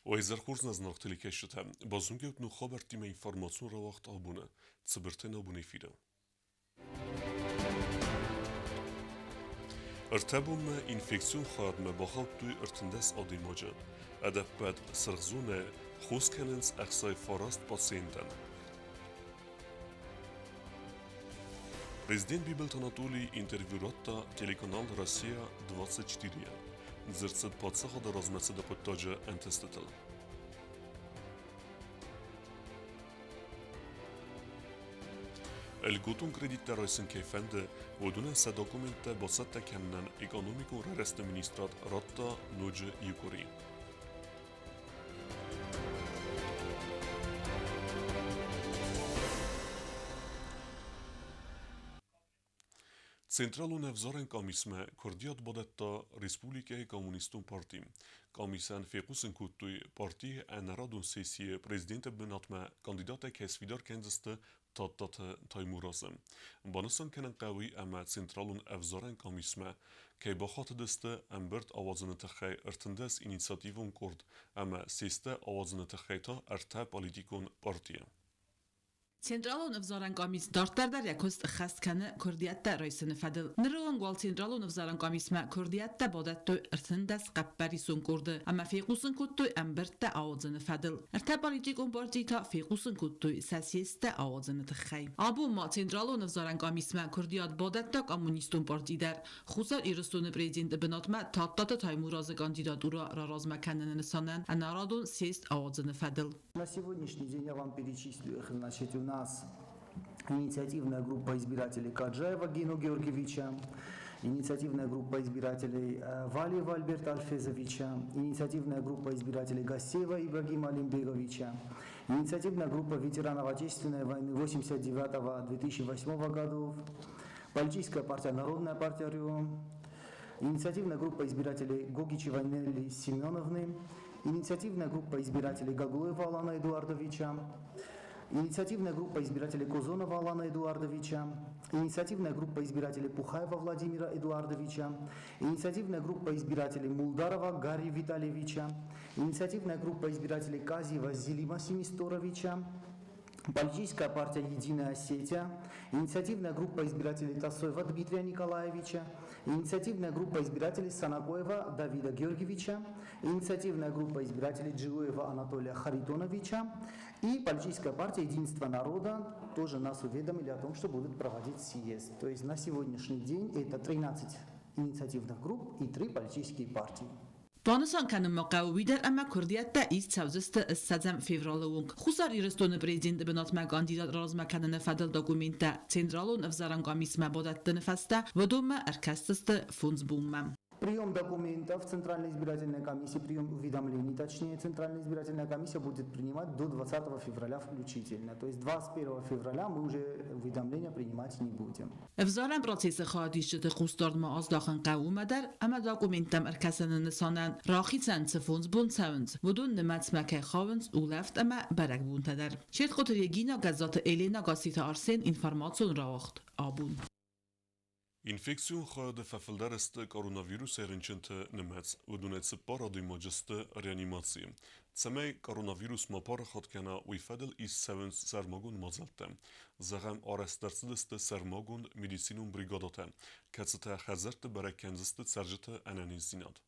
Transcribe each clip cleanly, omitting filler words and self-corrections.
Уӕ хорз нӕ зынаргъ телекӕсджытӕ, базонгӕ ут ног хабӕрттимӕ информацион рауагъд абоны, цыбыртӕй нӕ абон эфиры. Ӕртӕ бонмӕ инфекцион хайадмӕ бахаудтой 13 адӕймаджы. Ӕдӕппӕт сырх зонӕ хос кӕнынц 69 пациентӕн. Президент Бибылты Анатолий интервью радта телеканал «Россия-24»-йӕн. Дзырд цыд паддзахады размӕцыды хъуыддаджы ӕнтыстытыл. Льготон кредиттӕ райсын кӕй фӕнды, уыдонӕн сӕ документтӕ бацӕттӕ кӕнынӕн экономикон райрӕзты министрад радта ноджы иу къуыри. Централон ӕвзарӕн къамисмӕ куырдиат бадӕтта республикӕйы Коммунистон парти. Къамисӕн фехъусын кодтой, партийы ӕнӕрадон сессийы президенты бынатмӕ кандидаттӕ кӕй сфидар кӕндзысты Тадтаты Таймуразы. Банысан кӕнын хъӕуы ӕмӕ Централон ӕвзарӕн къамисмӕ кӕй бахатыдысты ӕмбырд ауадзыны тыххӕй 13 инициативон къорд ӕмӕ сесситӕ ауадзыны тыххӕй та ӕртӕ политикон партийы. Централон ӕвзарӕн къамис дарддӕр дӕр йӕ куыст ӕххӕст кӕны куырдиӕттӕ райсыны фӕдыл. Ныры онг уал Централон ӕвзарӕн къамисмӕ куырдиӕттӕ бадӕттой 13 хъӕппӕрисон къорды ӕмӕ фехъусын кодтой ӕмбырдтӕ ауадзыны фӕдыл. Ӕртӕ политикон партийы та фехъусын кодтой сӕ съездтӕ ауадзыны тыххӕй. Абон ма Централон ӕвзарӕн къамисмӕ куырдиат бадӕтта коммунистон парти дӕр. Хуссар Ирыстоны президенты бынатмӕ Тадтаты Таймуразы кандидатурӕ раразмӕ кӕныны нысанӕн ӕнӕрадон съезд ауадзыны фӕдыл. На сегодняшний день я вам перечислю их. Значит, у нас инициативная группа избирателей Каджаева Гену Георгиевича, инициативная группа избирателей Валиева Альберта Альфезовича, инициативная группа избирателей Гасеева Ибрагима Алимбеговича, инициативная группа ветеранов Отечественной войны 89-2008 годов, политическая партия Народная партия РЮ, инициативная группа избирателей Гогичева Нелли Семеновны, инициативная группа избирателей Гаглоева Алана Эдуардовича, инициативная группа избирателей Козонова Алана Эдуардовича, инициативная группа избирателей Пухаева Владимира Эдуардовича, инициативная группа избирателей Мулдарова Гарри Витальевича, инициативная группа избирателей Казиева Зелима Семисторовича, Политическая партия «Единая Осетия», инициативная группа избирателей Тасоева Дмитрия Николаевича, инициативная группа избирателей Санакоева Давида Георгиевича, инициативная группа избирателей Джилоева Анатолия Харитоновича и политическая партия «Единство народа» тоже нас уведомили о том, что будут проводить съезд. То есть на сегодняшний день это 13 инициативных групп и 3 политические партии. Банысан кӕнын ма хъӕуы уый дӕр, ӕмӕ куырдиӕттӕ ист цӕудзысты ссӕдзӕм февралы онг. Хуссар Ирыстоны президенты бынатмӕ кандидат размӕ кӕныны фӕдыл документтӕ Централон ӕвзарӕн къамисмӕ бадӕттыны фӕстӕ уыдонмӕ ӕркӕсдзысты фондз бонмӕ. Прием документов Центральной избирательной комиссии, прием уведомлений, точнее, Центральная избирательная комиссия будет принимать до 20 февраля включительно. То есть 21 февраля мы уже уведомления принимать не будем. Ӕвзарӕн процессы хайадисджыты хъусдардмӕ аздахын хъӕуы уымӕ дӕр, ӕмӕ документтӕм ӕркӕсыны нысанӕн рахицӕн цы фондз бон цӕуынц, уыдон нымӕцмӕ кӕй хауынц улӕфт ӕмӕ бӕрӕгбонтӕ дӕр. Четкъоты Регина, Гӕззаты Елена, Гасситы Арсен, информацион рауагъд абон. Инфекцион хайады фӕфылдӕр сты коронавирусӕй рынчынты нымӕц. Уыдонӕй цыппар адӕймаджы сты реанимацийы. Цӕмӕй коронавирус ма парахат кӕна, уый фӕдыл ист цӕуынц сӕрмагонд мадзӕлттӕ. Зӕгъӕм, арӕзт ӕрцыдысты сӕрмагонд медицинон бригадӕтӕ, кӕцытӕ хӕдзӕртты бӕрӕг кӕндзысты цӕрджыты ӕнӕниздзинад.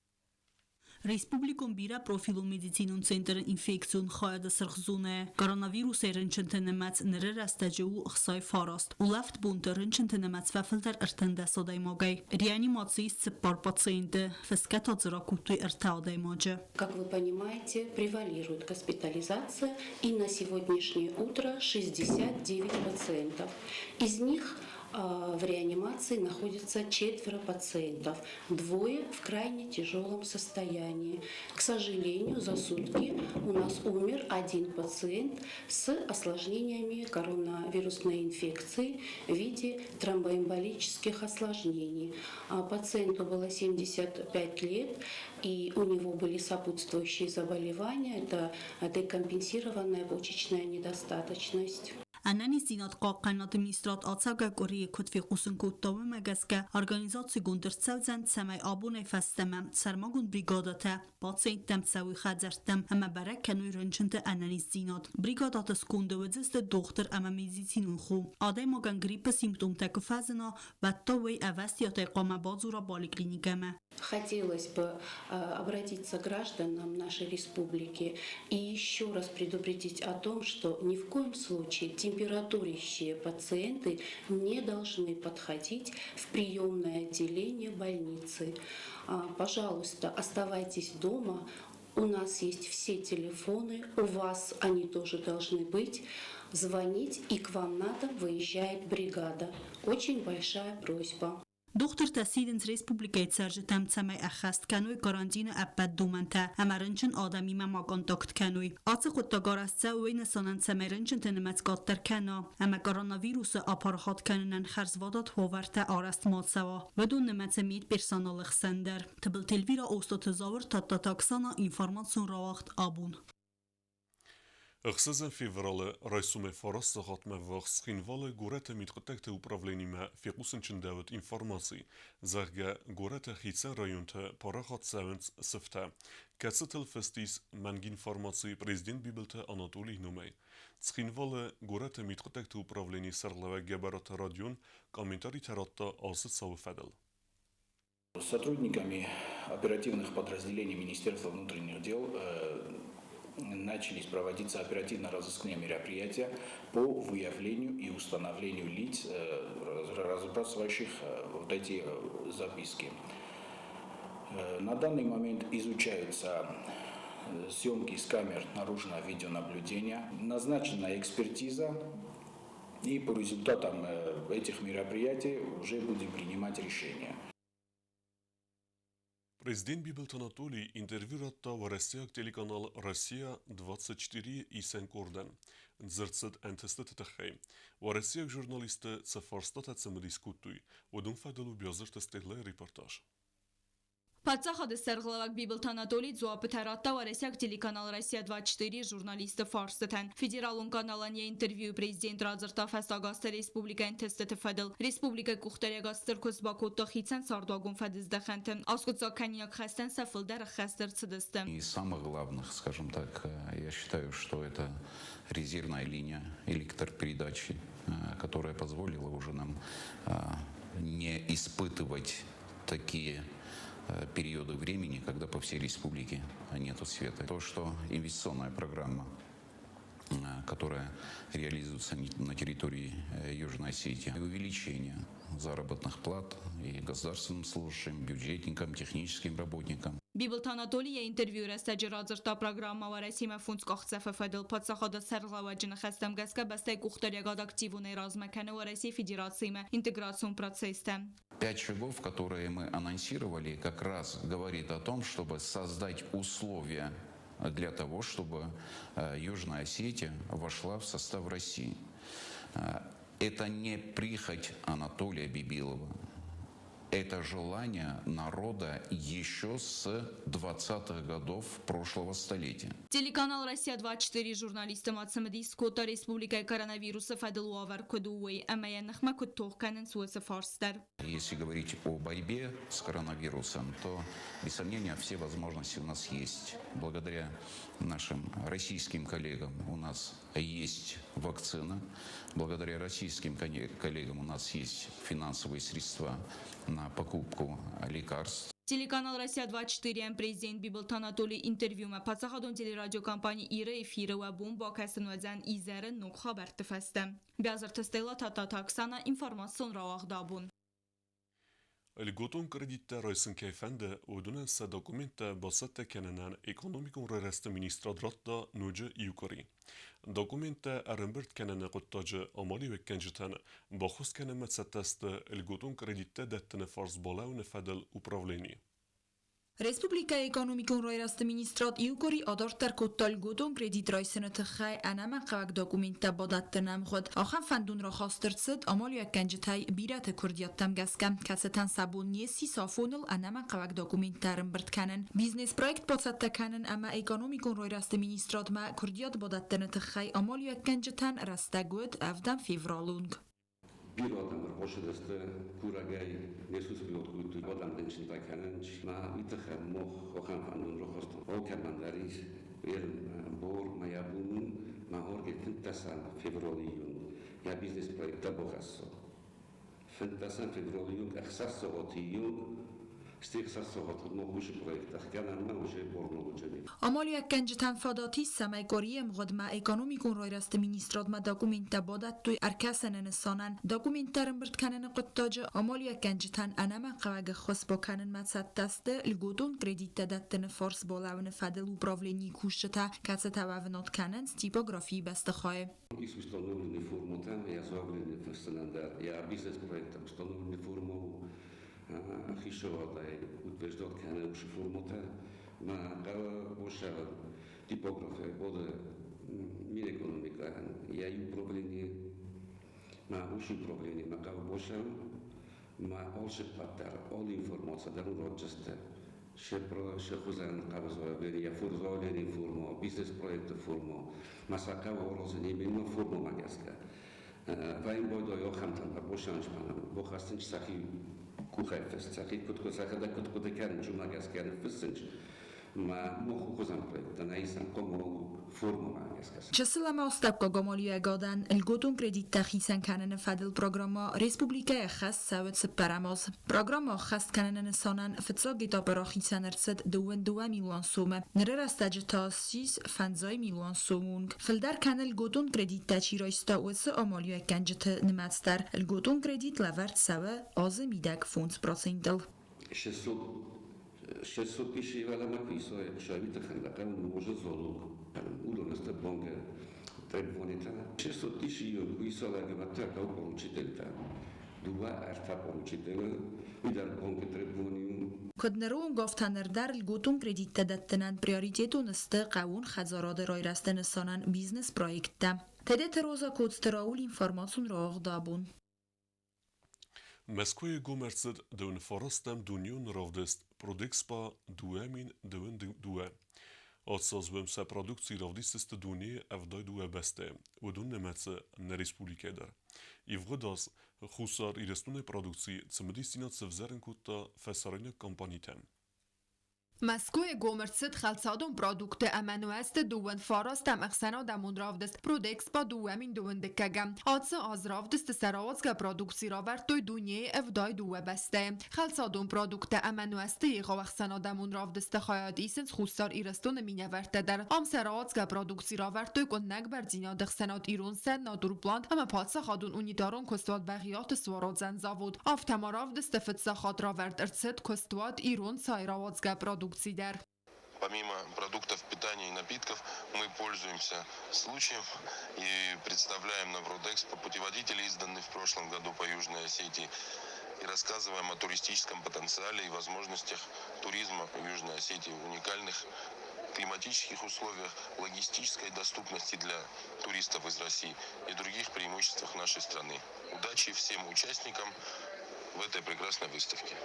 Республикон бирӕпрофилон медицинон центры инфекцион хайады сырх зонӕ коронавирусӕй рынчынты нымӕц ныры рӕстӕджы у 69. Улӕфт бонты рынчынты нымӕц фӕфылдӕр 13 адӕймагӕй. Реанимацийы цыппар пациенты, фысгӕ та дзы ракодтой ӕртӕ адӕймаджы. Как вы понимаете, превалирует госпитализация и на сегодняшнее утро 69 пациентов. Из них в реанимации находится четверо пациентов, двое в крайне тяжелом состоянии. К сожалению, за сутки у нас умер один пациент с осложнениями коронавирусной инфекции в виде тромбоэмболических осложнений. Пациенту было 75 лет, и у него были сопутствующие заболевания, это декомпенсированная почечная недостаточность. Ӕнӕниздзинад хъахъхъӕнынады министрад ацӕугӕ къуырийы куыд фехъусын кодта, уымӕ гӕсгӕ организацигонд ӕрцӕудзӕн, цӕмӕй абонӕй фӕстӕмӕ сӕрмагонд бригадӕтӕ пациенттӕм цӕуой хӕдзӕрттӕм ӕмӕ бӕрӕг кӕной рынчынты ӕнӕниздзинад. Бригадӕты сконды уыдзысты дохтыр ӕмӕ медицинон хо. Адӕймагӕн гриппы симптомтӕ куы фӕзына, уӕд та уый ӕвӕстиатӕй хъуамӕ бадзура поликлиникӕмӕ. Хотелось бы обратиться к гражданам нашей республики и еще раз предупредить о том, что ни в коем случае температурящие пациенты не должны подходить в приемное отделение больницы. Пожалуйста, оставайтесь дома. У нас есть все телефоны, у вас они тоже должны быть. Звонить, и к вам на дом выезжает бригада. Очень большая просьба. Дохтыртӕ сидынц республикӕйы цӕрджытӕм, цӕмӕй ӕххӕст кӕной карантины ӕппӕт домӕнтӕ ӕмӕ рынчын адӕмимӕ ма контакт кӕной. Ацы хъуыддаг арӕзт цӕуы уый нысанӕн, цӕмӕй рынчынты нымӕц къаддӕр кӕна ӕмӕ коронавирусы апарахат кӕнынӕн хӕрзвадат уавӕртӕ арӕзт ма цӕуа. Уыдон нымӕцы медперсоналы хсӕн дӕр. Тыбылты Эльвира, Остъаты Зауыр, Тадтаты Оксана, информацион рауагъд «Абон». 6 февралы райсомӕй 9 сахатмӕ ввахс Цхинвалы горӕты мидхъуыддӕгты управленимӕ фехъусынчындӕуыд информаци, зӕгъгӕ, горӕты хицӕн районты парахат цӕуынц сыфтӕ, кӕцытыл фыст ис мӕнг информаци президент Бибылты Анатолийы номӕй. Цхинвалы горӕты мидхъуыддӕгты управленийы сӕргълӕууӕг Гӕбӕраты Родион комментаритӕ радта ацы цауы фӕдыл. Сотрудниками оперативных подразделений Министерства внутренних дел начались проводиться оперативно-розыскные мероприятия по выявлению и установлению лиц, разбрасывающих вот эти записки. На данный момент изучаются съемки с камер наружного видеонаблюдения, назначена экспертиза, и по результатам этих мероприятий уже будем принимать решения. Президент Бибылты Анатолий интервью радта уӕрӕсейаг телеканал «Россия-24» исӕн къордӕн. Дзырд цыд ӕнтыстыты тыххӕй. Уӕрӕсейаг журналистты цы фарстатӕ цымыдис кодтой, уыдон фӕдыл у Биазырты Стеллӕйы репортаж. Паддзахады сӕргълӕууӕг Бибылты Анатолий дзуаппытӕ радта уӕрӕсейаг телеканал «Россия-24» журналистты фарстытӕн. Федералон каналӕн йӕ интервьюйы президент радзырдта фӕстаг азты республикӕйы ӕнтыстыты фӕдыл. Республикӕйы къухдариуӕгад стыр куыст бакодта хицӕн цардуагон фӕдыздӕхӕнты. Аскъуыддзаг кӕнинаг хӕстӕн сӕ фылдӕр ӕххӕст ӕрцыдысты. Из самых главных, скажем так, я считаю, что это резервная линия электропередачи, которая позволила уже нам не испытывать такие периоды времени, когда по всей республике нету света. То, что инвестиционная программа, которая реализуется на территории Южной Осетии, увеличение заработных плат и государственным служащим, бюджетникам, техническим работникам. Бибылты Анатолий йӕ интервьюйы рӕстӕджы радзырдта программӕ Уӕрӕсемӕ фондз къахдзӕфы фӕдыл. Паддзахады сӕргълӕууӕджы ныхӕстӕм гӕсгӕ бӕстӕйы къухдариуӕгад активонӕй размӕ кӕны Уӕрӕсейы Федерациимӕ интеграцион процесстӕ. Пять шагов, которые мы анонсировали, как раз говорит о том, чтобы создать условия для того, чтобы Южная Осетия вошла в состав России. Это не прихоть Анатолия Бибилова. Это желание народа еще с 20-х годов прошлого столетия. Телеканал «Россия-24» журналистты ма цымыдис кодта республикӕйы коронавирусы фӕдыл уавӕр куыд у, уый ӕмӕ йӕ ныхмӕ куыд тох кӕнынц, уыцы фарст дӕр. Если говорить о борьбе с коронавирусом, то, без сомнения, все возможности у нас есть. Благодаря нашим российским коллегам у нас есть вакцина. Благодаря российским коллегам у нас есть финансовые средства на покупку лекарств. Телеканал «Россия-24»-ӕн президент Бибылты Анатолий интервьюмӕ паддзахадон телерадиокомпани «Ир»-ы эфиры уӕ бон бакӕсын уыдзӕн изӕры ног хабӕртты фӕстӕ. Биазырты Стелла, Тадтаты Оксана, информацион рауагъд «Абон». Льготон кредиттӕ райсын кӕй фӕнды, уыдонӕн сӕ документтӕ бацӕттӕ кӕнынӕн экономикон райрӕзты министрад радта ноджы иу къуыри. Документтӕ ӕрӕмбырд кӕныны хъуыддаджы амалиуӕггӕнджытӕн баххуыс кӕнынмӕ цӕттӕ сты льготон кредиттӕ дӕттыны фарс балӕууыны фӕдыл управлени. Республикӕйы экономикон райрӕзты министрад иу къуыри адарддӕр кодта льготон кредит райсыны тыххӕй ӕнӕмӕнгхъӕуӕг документтӕ бадӕттыны ӕмгъуыд. Ахӕм фӕндон рахаст ӕрцыд амалиуӕггӕнджытӕй бирӕты куырдиӕттӕм гӕсгӕ, кӕцытӕн сӕ бон не ссис афоныл ӕнӕмӕнгхъӕуӕг документтӕ ӕрӕмбырд кӕнын. Бизнес-проект бацӕттӕ кӕнын ӕмӕ экономикон райрӕзты министрадмӕ куырдиат бадӕттыны тыххӕй амалиуӕггӕнджытӕн рӕстӕг уыд ӕвдӕм февралы онг. Бирӕ адӕм ӕрбацыдысты курӕгӕй не службиот кодтой адӕм рынчынтӕ кӕнынц. Мӕ уый тыххӕй мах ахӕм фӕндон рахастам. Алкӕмӕн дӕр ис бор мӕ йӕ бон у мӕ оргӕ 15 февралы июнь йӕ бизнес-проекттӕ бахӕсса. 15 февралы июнь 6 сахаты июнь стӕй 6 сахаты мах уыцы проект ӕхгӕнӕм мӕ уже борнолоджы. Амалиуӕггӕнджытӕн фадат ис, цӕмӕй къуырийы ӕмгъуыдмӕ экономикон райрӕзты министрадмӕ документтӕ бадӕттой ӕркӕсыны нысанӕн. Документтӕ ӕрӕмбырд кӕныны хъуыддаджы амалиуӕггӕнджытӕн ӕнӕмӕнгхъӕуӕг ӕххуыс бакӕнынмӕ цӕттӕ сты льготон кредиттӕ дӕттыны фарс балӕууыны фӕдыл управленийы кусджытӕ, кӕцытӕ уӕвынад кӕнынц типографийы бӕстыхайы. Ис установленный формӕтӕ, йӕ заявление фыссынӕн дӕр, йӕ бизнес-проекттӕ установленный форма у хицауадӕй утверждать кӕны уыцы формӕтӕ. Мӕ хъӕуы боса типография боды Минэкономика йӕ управление, мӕ уыцы управление мӕ хъӕуы боса, мӕ алцыппӕт дӕр, алы информаци дӕр уроджысты. Се хуызӕн хъӕуы заявление, йӕ заявление форма, бизнес-проекты форма, мӕ сӕ хъӕуы аразын именно формамӕ гӕсгӕ. Вӕйын байдайы ахӕмтӕн дӕр босанчмӕ бахӕссынц сӕхи къухӕй фыст, сӕхи куыд сӕхӕдӕг куыд хъуыды кӕнынц, уымӕ гӕсгӕ ныффыссынц. Мӕ мах хуызӕн проекттӕ нӕ исӕм хъуамӕ формамӕ гӕсгӕ. Чысыл ӕмӕ астӕуккаг амалиуӕгадӕн льготон кредиттӕ хицӕн кӕныны фӕдыл программӕ республикӕйы ӕххӕст цӕуы цыппӕрӕм аз. Программӕ ӕххӕст кӕныны нысанӕн фыццаг этапы рахицӕн ӕрцыд 22 милуан сомы, ныры рӕстӕджы та ссис 50 милуан сомы онг. Фылдӕр кӕны льготон кредиттӕ чи райста, уыцы амалиуӕггӕнджыты нымӕц дӕр. Льготон кредит лӕвӕрд цӕуы азы мидӕг 5 процентыл. 600 тысячи вӕлӕмӕ куы исой, сӕ тыххӕн дӕ хъӕуы может залог. Уыдон сты банкы требованиятӕ. 600 тысячи куы иса лӕгӕвӕдтӕ хъӕуы поручительтӕ. Дыууӕ, ӕртӕ поручителы, уый дӕр банкы требовани. Куыд ныры онг, афтӕ ныр дӕр льготон кредиттӕ дӕттынӕн приоритетон сты хъӕууон хӕдзарады райрӕзты нысанӕн бизнес-проекттӕ. Тедеты Роза, Коцты Рауль, информацион рауагъд «Абон». Мӕскуыйы гом ӕрцыд 29-ӕм дунеон равдыст Продэкспо 2022. Ацы аз уӕм сӕ продукци равдисдзысты дунейы 72 бӕстӕйы, уыдон нымӕцы нӕ республикӕйы дӕр. Ивгъуыд аз Хуссар Ирыстоны продукци цымыдисдзинад сӕвзӕрын кодта фӕсарӕйнаг компанитӕм. Мӕскуыйы гом ӕрцыд хӕлцадон продуктты ӕмӕ нуӕзты 29-ӕм ӕхсӕнадӕмон равдыст Продэкспо 2021. Ацы аз равдысты сӕ рауадзгӕ продукци равӕрдтой дунейы 72 бӕстӕйы. Хӕлцадон продукттӕ ӕмӕ нуӕзты егъау ӕхсӕнадӕмон равдысты хайад исынц Хуссар Ирыстоны минӕвӕрттӕ дӕр. Ам сӕ рауадзгӕ продукци равӕрдтой къуындӕг бӕрндзинады ӕхсӕнад «Ирон сӕн», «Натурплант» ӕмӕ паддзахадон унитарон куыстуат «Бӕгъиаты суаруадзӕн завод». Афтӕ ма равдысты фыццаг хатт равӕрд ӕрцыд куыстуат «Ирон цай» рауадзгӕ продукци дӕр. Помимо продуктов питания и напитков, мы пользуемся случаем и представляем на Продэкспо путеводители, изданные в прошлом году по Южной Осетии, и рассказываем о туристическом потенциале и возможностях туризма в Южной Осетии, уникальных климатических условиях, логистической доступности для туристов из России и других преимуществах нашей страны. Удачи всем участникам в этой прекрасной выставке.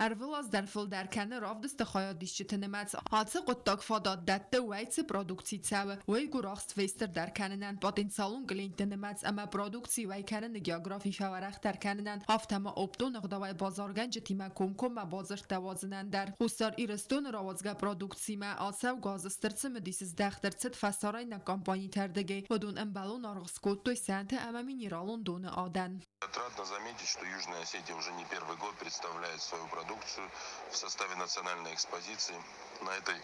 Ӕрвылаз дӕр фылдӕр кӕны равдысты хайадисджыты нымӕц. Ацы хъуыддаг фадат дӕтты, уӕй цы продукци цӕуы, уый гуырахст фестырдӕр кӕнынӕн, потенциалон клиентты нымӕц ӕмӕ продукци уӕй кӕныны географи фӕуӕрӕхдӕр кӕнынӕн, афтӕ ма оптон ӕгъдауӕй базаргӕнджытимӕ комкоммӕ бадзырдтӕ уадзынӕн дӕр. Хуссар Ирыстоны рауадзгӕ продукцимӕ ацӕугӕ азы стыр цымыдис здӕхт ӕрцыд фӕсарӕйнаг компаниты ӕрдыгӕй. Уыдон ӕмбӕлон аргъ скодтой сӕнты ӕмӕ минералон доны адӕн. Отрадно заметить, что Южная Осетия уже не первый год представляет свою продукцию в составе национальной экспозиции на этой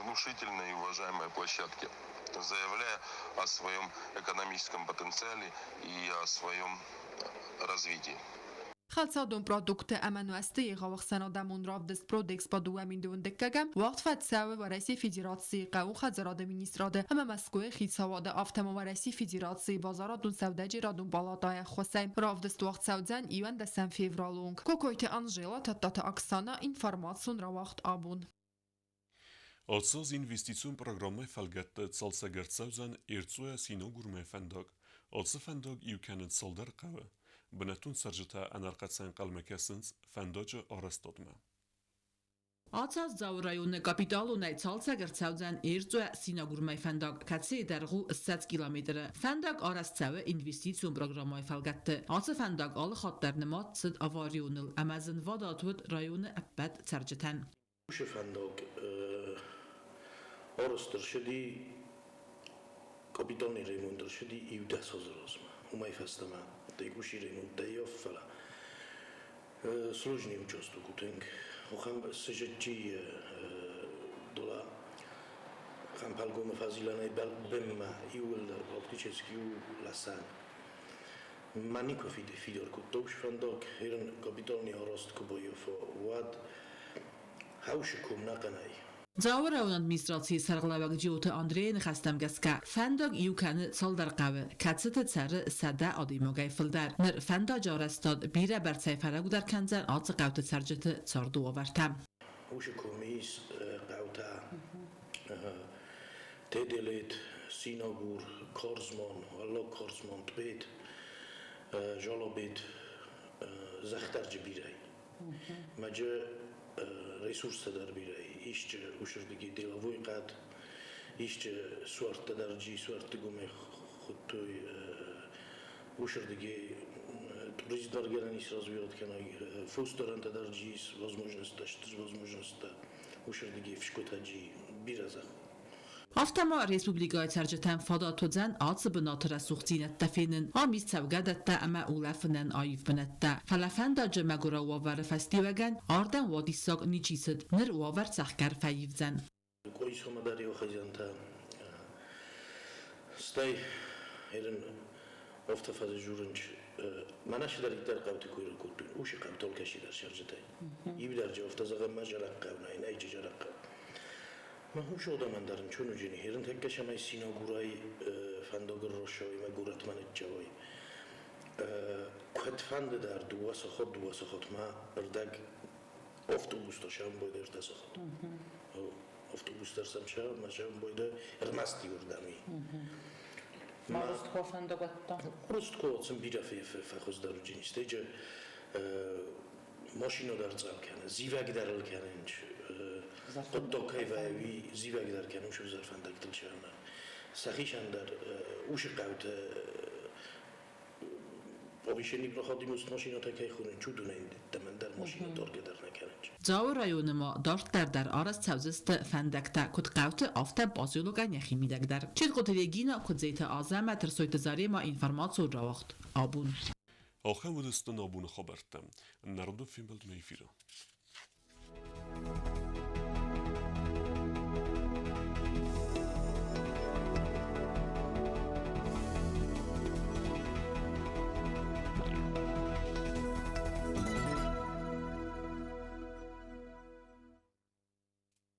внушительной и уважаемой площадке, заявляя о своем экономическом потенциале и о своем развитии. Хӕлцадон продуктты ӕмӕ нуӕзты егъау ӕхсӕнадӕмон равдыст Продэкспо 2012-ӕм уагъд фӕцӕуы Уӕрӕсейы Федерацийы хъӕууон хӕдзарады министрады ӕмӕ Мӕскуыйы хицауады, афтӕ ма Уӕрӕсейы Федерацийы базарадон сӕудӕджерадон палатӕйы ӕххуысӕй. Равдыст уагъд цӕудзӕн 11 февралы онг. Кокойты Анжела, Тадтаты Оксана, информацион рауагъд абон. Ацы аз инвестицион программӕйы фӕлгӕтты цалцӕг ӕрцӕудзӕн Эрцъойӕ Синогурмӕ фӕндаг. Ацы фӕндаг иу кӕны цалдӕр хъӕуы. Бынӕттон цӕрджытӕ ӕнӕрхъӕцӕй ӕнхъӕлмӕ кӕсынц фӕндаджы арӕзтадмӕ. Ацы аз Дзауы районы капиталонӕй цалцӕг ӕрцӕудзӕн Эрцъойӕ Синагурмӕ фӕндаг, кӕцыйы дӕргъ у 20 километры. Фӕндаг арӕзт цӕуы инвестицион программӕйы фӕлгӕтты. Ацы фӕндаг алы хатт дӕр нымад цыд аварионыл ӕмӕ зынвадат уыд районы ӕппӕт цӕрджытӕн. Уыцы фӕндаг арӕзт ӕрцыди, капиталный ремонт ӕрцыди иу-дӕс азы размӕ. Уымӕй фӕстӕмӕ текущий ремонт дӕййаф, фӕлӕ сложный участок у тынг. Ахӕм сыжытчи дола Хӕмпӕлгомы фӕзилӕнӕй бынмӕ иууылдӕр практически у лӕсӕн. Мӕ никуы фидар кодта уыцы фӕндаг, ерын капиталный арӕзт куы баййафа, уӕд Хаусы ком нӕхъӕнӕй. Дзауы районы администрацийы сӕргълӕууӕг Джиоты Андрейы ныхӕстӕм гӕсгӕ, фӕндаг иу кӕны цалдӕр хъӕуы, кӕцыты цӕры 100 адӕймагӕй фылдӕр. Ныр фӕндаджы арӕзтад бирӕ бӕрцӕй фӕрӕгдӕр кӕндзӕн ацы хъӕуты цӕрджыты царды уавӕртӕ. Уыцы комы ис хъӕутӕ Теделет, Синагур, Карзман, Уӕллаг Карзман, Тбет, Жалобет, Зӕхдарджы бирӕ. Маджы ресурстӕ дӕр бирӕ исчи усырдыги деловой хъӕд, исчи суӕрттӕ дӕр джи суӕртты гуымӕй хуыдтой усырдыги турист дӕр гӕнӕн ис развивать кӕнай, фосдарӕнтӕ дӕр джи ис возможносттӕ, стыр возможносттӕ усырдыги фскотӕ джи бирӕ зӕхх. Афтӕ ма республикӕйы цӕрджытӕн фадат уыдзӕн ацы бынаты рӕсугъддзинӕдтӕ фенын, ам ис цӕугӕдӕттӕ ӕмӕ улӕфынӕн аив бынӕттӕ. Фӕлӕ фӕндаджы мӕгуырау уавӕры фӕстиуӕгӕн ардӕм уадиссаг ничи цыд, ныр уавӕр цӕхгӕр фӕивдзӕн. Къойсомӕ дӕр еу хӕзӕнтӕ, стӕй ерын афтӕ фӕззурынч, мӕнӕ цидӕриддӕр хъӕути ку кодтон, уси хъӕутӕл кӕсидӕр цӕрджитӕй. Иу дӕр афтӕ зӕгъӕн ма зӕрӕхъхъӕу нӕй, нӕй зӕрӕхъхъӕу. Ма хусодӕмӕн дӕр нчонуджини херын тӕккӕ сӕмӕй синагурай фӕндагыл росауй ма горӕтмӕ ниччӕуай. Куӕдфӕнды дӕр дууӕ сахатмӕ ӕрдӕг автобустӕ сӕмбойдӕ ӕртӕ сахат. Автобус дӕр сӕм ма сӕмбойдӕ ӕрмӕст иуырдӕми. Ма ростко фӕндагӕттӕ? Ростко цын бирӕ фӕхуыздӕр уыджини. Стӕй машина дӕр цъӕл кӕны, зивӕг дӕр ыл кӕнын. Хъуыддаг кӕй вӕййы, зивӕг дӕр кӕны уыцы ӕвзӕр фӕндӕгтыл сӕрмӕ. Сӕхицӕн дӕр уыцы хъӕуты повышенный проходимость машинӕтӕ кӕй хонын, чудонӕй дӕмӕн дӕр машинӕ доргӕ дӕр нӕ кӕнын. Дзауы районы ма дарддӕр дӕр арӕзт цӕудзысты фӕндӕгтӕ, куыд хъӕуты, афтӕ поселокӕн йӕхи мидӕг дӕр. Четкъоты Регина, Куыдзеты Азӕмӕт, Тырсойты Зарема информацион рауагъд абон. Ахӕм уыдысты нӕ абоны хабӕрттӕ. Народон фембӕлдмӕ эфиры.